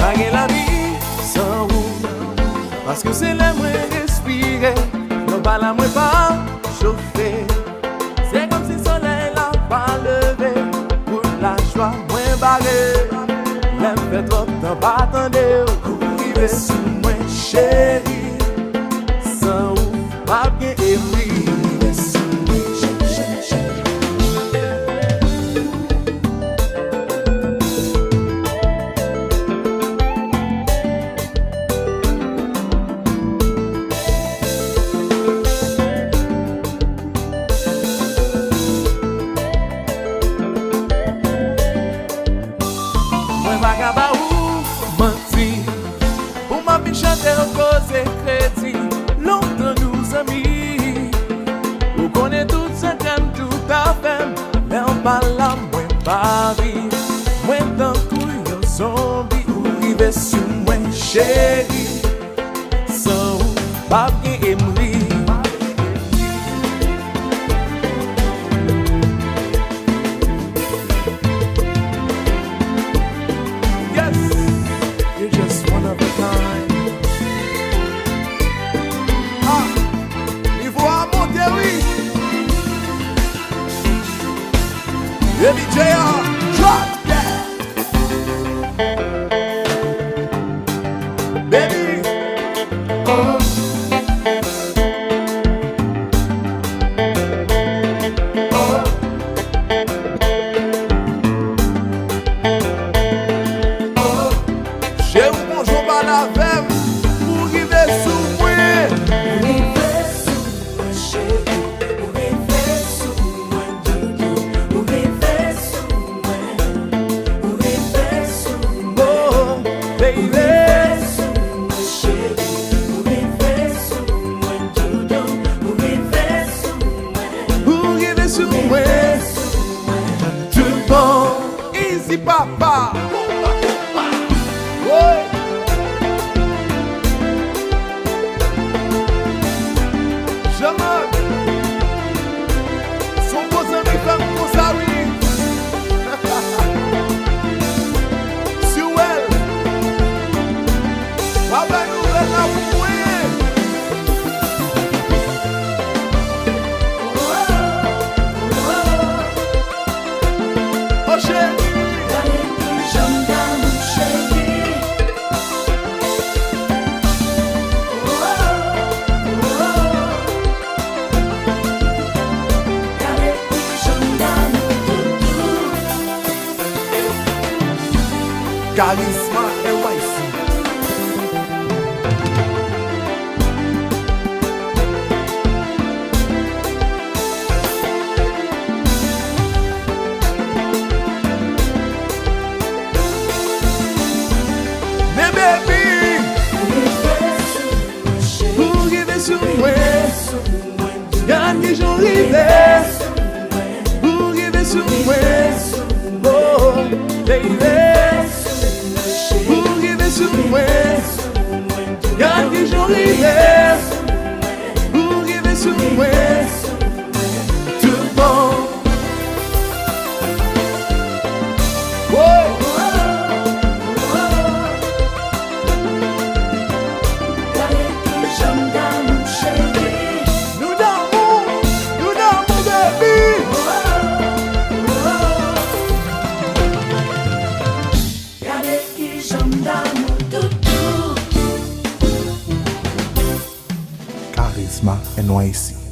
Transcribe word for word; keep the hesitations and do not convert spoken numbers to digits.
Pa gen lavi san ou, paske w se lè mwen respire. Lè w pa la, mwen pa chofe. Se kòmsi solèy la pa leve, wout lajwa mwen bare. Lè m fè twòp tan pa tande w, ou rive sou mwen, cheri. San ou, m ap gen ebri. Mwen pa ka ba ou manti. Pou m ap vin chante w koze kredi, lontan nou zanmi. Ou konnen tout sekrè m, tout afè m. Lè w pa la, mwen pa viv. Mwen tankou yon zonbi. Ou rive sou mwen, cheri. San ou, p ap gen ebri. Yes, you're just one of a kind. Ah, nivo a monte, wi. Baby J R, drop that. Baby, oh. Cheri, ou gon jan w pale avè m, ou rive sou mwen. Ou rive sou mwen, cheri, ou rive sou mwen, doudou, ou rive sou mwen, ou rive sou mwen, oh, baby. Ou rive sou mwen, cheri, ou rive sou mwen, doudou, ou rive sou mwen, ou rive sou mwen, tout bon. Easy papa. Woy. Jean-Marc. Se yon bon zanmi fè m konsa, wi. Si w wè l, w ap bay nouvèl la pou mwen. Oh, cheri. Gade kijan m damou, cheri. Gade kijan m damou, doudou. Karisma N Y C. Men baby, ou rive sou mwen. Gad kijan w rive. Ou rive sou mwen. Oh, baby. Ou rive sou mwen. Gad kijan w rive. Ou rive sou mwen. Tout bon. Woy. Gade kijan m damou, cheri. Nou damou, nou damou, baby. Gade kijan m damou, doudou. Karisma N Y C.